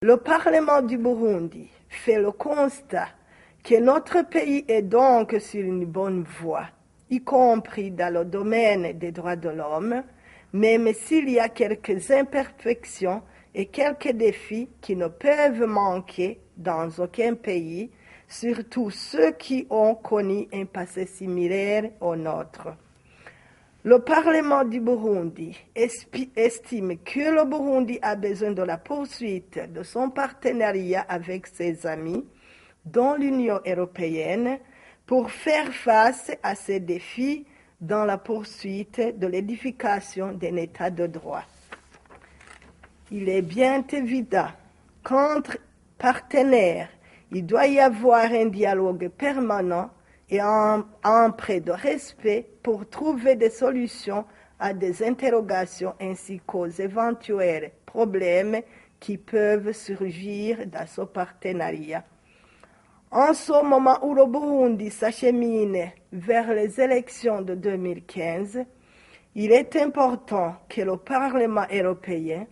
Le Parlement du Burundi fait le constat que notre pays est donc sur une bonne voie, y compris dans le domaine des droits de l'homme, même s'il y a quelques imperfections et quelques défis qui ne peuvent manquer dans aucun pays, surtout ceux qui ont connu un passé similaire au nôtre. Le Parlement du Burundi estime que le Burundi a besoin de la poursuite de son partenariat avec ses amis, dont l'Union européenne, pour faire face à ces défis dans la poursuite de l'édification d'un État de droit. Il est bien évident qu'entre partenaires, il doit y avoir un dialogue permanent et empreint de respect pour trouver des solutions à des interrogations ainsi qu'aux éventuels problèmes qui peuvent surgir dans ce partenariat. En ce moment où le Burundi s'achemine vers les élections de 2015, il est important que le Parlement européen,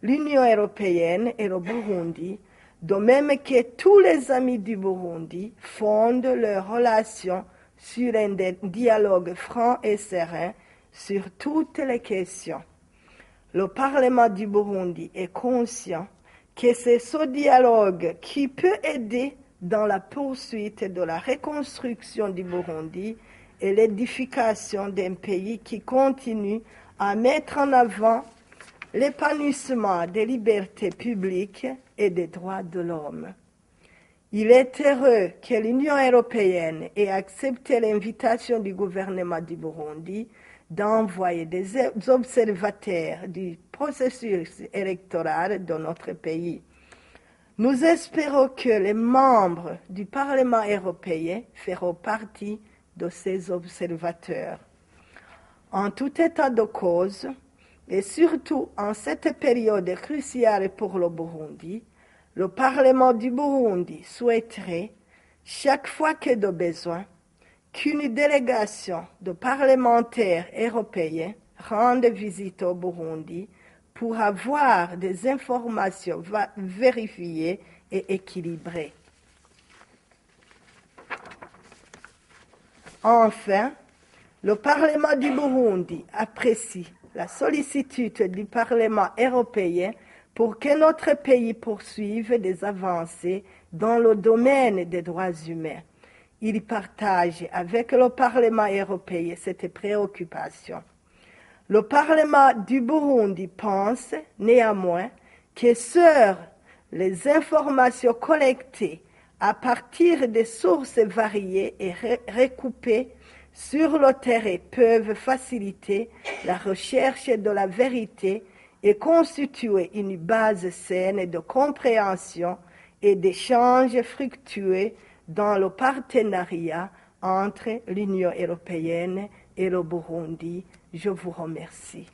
l'Union européenne et le Burundi, de même que tous les amis du Burundi, fondent leurs relations sur un dialogue franc et serein sur toutes les questions. Le Parlement du Burundi est conscient que c'est ce dialogue qui peut aider dans la poursuite de la reconstruction du Burundi et l'édification d'un pays qui continue à mettre en avant l'épanouissement des libertés publiques et des droits de l'homme. Il est heureux que l'Union européenne ait accepté l'invitation du gouvernement du Burundi d'envoyer des observateurs du processus électoral dans notre pays. Nous espérons que les membres du Parlement européen feront partie de ces observateurs. En tout état de cause, et surtout en cette période cruciale pour le Burundi, le Parlement du Burundi souhaiterait, chaque fois que de besoin, qu'une délégation de parlementaires européens rende visite au Burundi pour avoir des informations vérifiées et équilibrées. Enfin, le Parlement du Burundi apprécie la sollicitude du Parlement européen pour que notre pays poursuive des avancées dans le domaine des droits humains. Il partage avec le Parlement européen cette préoccupation. Le Parlement du Burundi pense néanmoins que seules les informations collectées à partir des sources variées et recoupées sur le terrain peuvent faciliter la recherche de la vérité et constituer une base saine de compréhension et d'échanges fructueux dans le partenariat entre l'Union européenne et le Burundi. Je vous remercie.